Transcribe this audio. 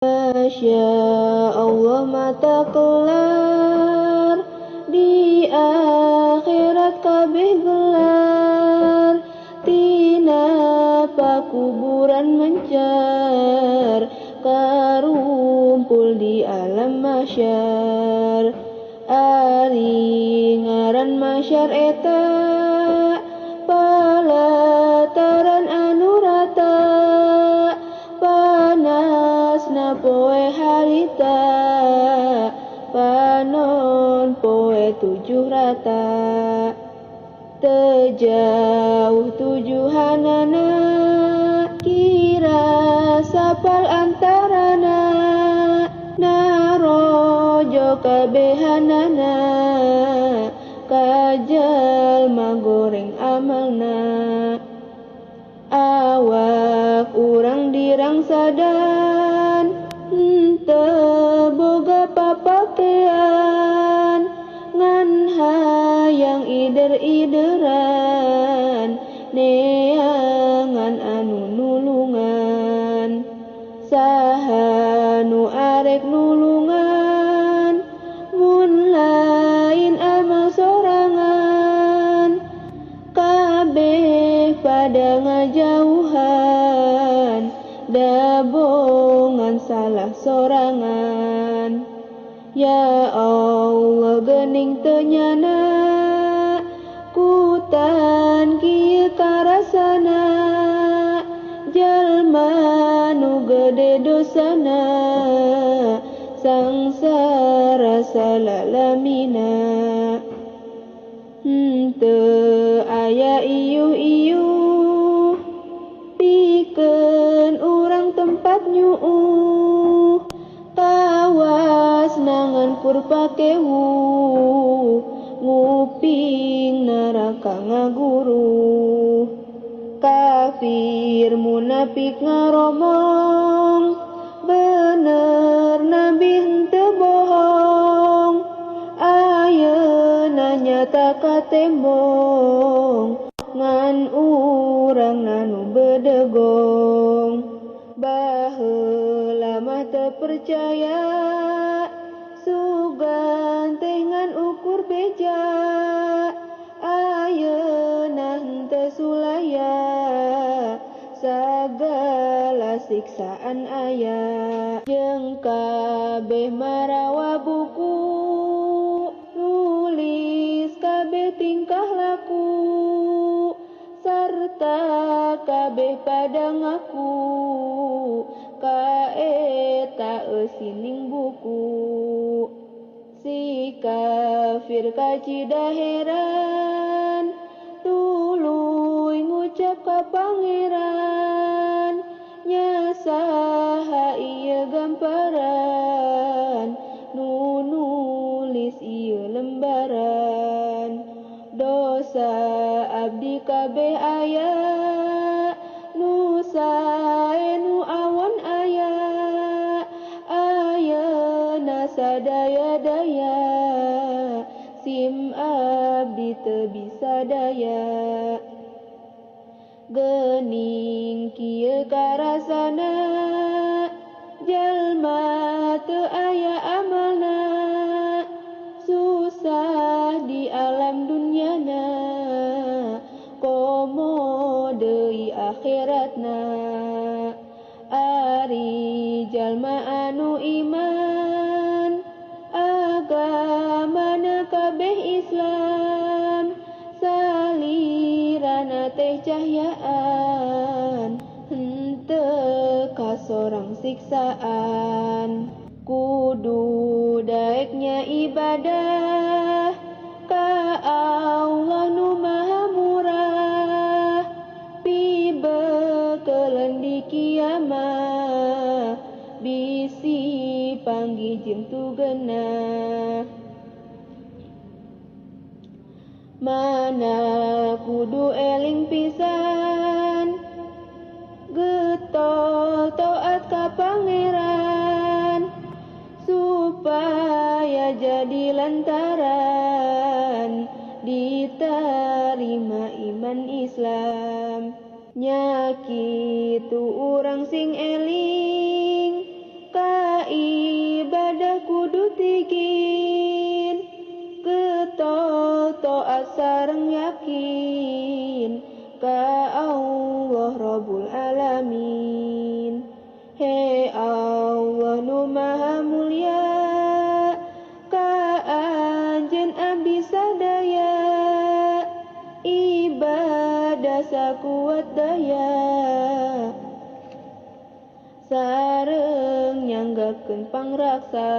Masya Allah mata kelar, di akhirat kabeh gelar. Tina pakuburan mencar, karumpul di alam mahsyar. Ari ngaran mahsyar eta, palataran anu rata. Panasna poe harita, panon poe tujuh rata. Teu jauh tujuhanana, kira sapal antarana. Narojo kabehanana, kajalma goreng amalna. Awak urang dirangsadan, henteu boga papakean. Ngan hayang ider-ideran, neangan anu nulungan. Saha nu arek nulungan, mun lain amal sorangan. Kabeh pada ngajauhan, dabongan salah sorangan. Ya Allah gening teu nyana, kutan kieu karasana. Jalma nu gede dosana, sangsara salalamina. Henteu aya iuh-iuh, pikeun urang tempat nyuuh. Kawas nangan purpakewu, nguping neraka ngaguru. Kafir munafik ngaromong, bener nabi henteu bohong. Ayeuna nyata katembong, ngan urang nu bedegong. Baheula mah teu percaya, sugan teh ngan ukur beja. Ayeuna henteu sulaya, sagala siksaan aya. Jeung kabeh marawa buku, nulis kabeh tingkah laku. Sarta kabeh pada ngaku, kaeta eusining buku. Si kafir kacida heran, tuluy ngucap ka pangeran. Nya saha ieu gamparan, nu nulis ieu lembaran. Dosa abdi kabeh aya, nu sae nu awon aya. Ayeuna sadaya-daya, sim abdi teu bisa daya. Geuning kieu karasana, jalma teu aya amalna. Susah di alam dunyana, komo deui akhiratna. Ari jalma anu iman, agamana kabeh Islam. Salirana teh cahyaan, henteu kasorang siksaan. Kudu daeknya ibadah ka Allah nu maha murah. Pibekeleun di kiamah, bisi panggih jeung tugenah. Mana kudu eling pisan, getol taat ka pangeran. Supaya jadi lantaran diterima iman Islam. Nya kitu urang sing eling ka yakin ka Allah Rabbul Alamin. He Allah nu maha mulia, ka anjeun abdi sadaya, ibadah sakuat daya, sareng nyanggakeun pangraksa.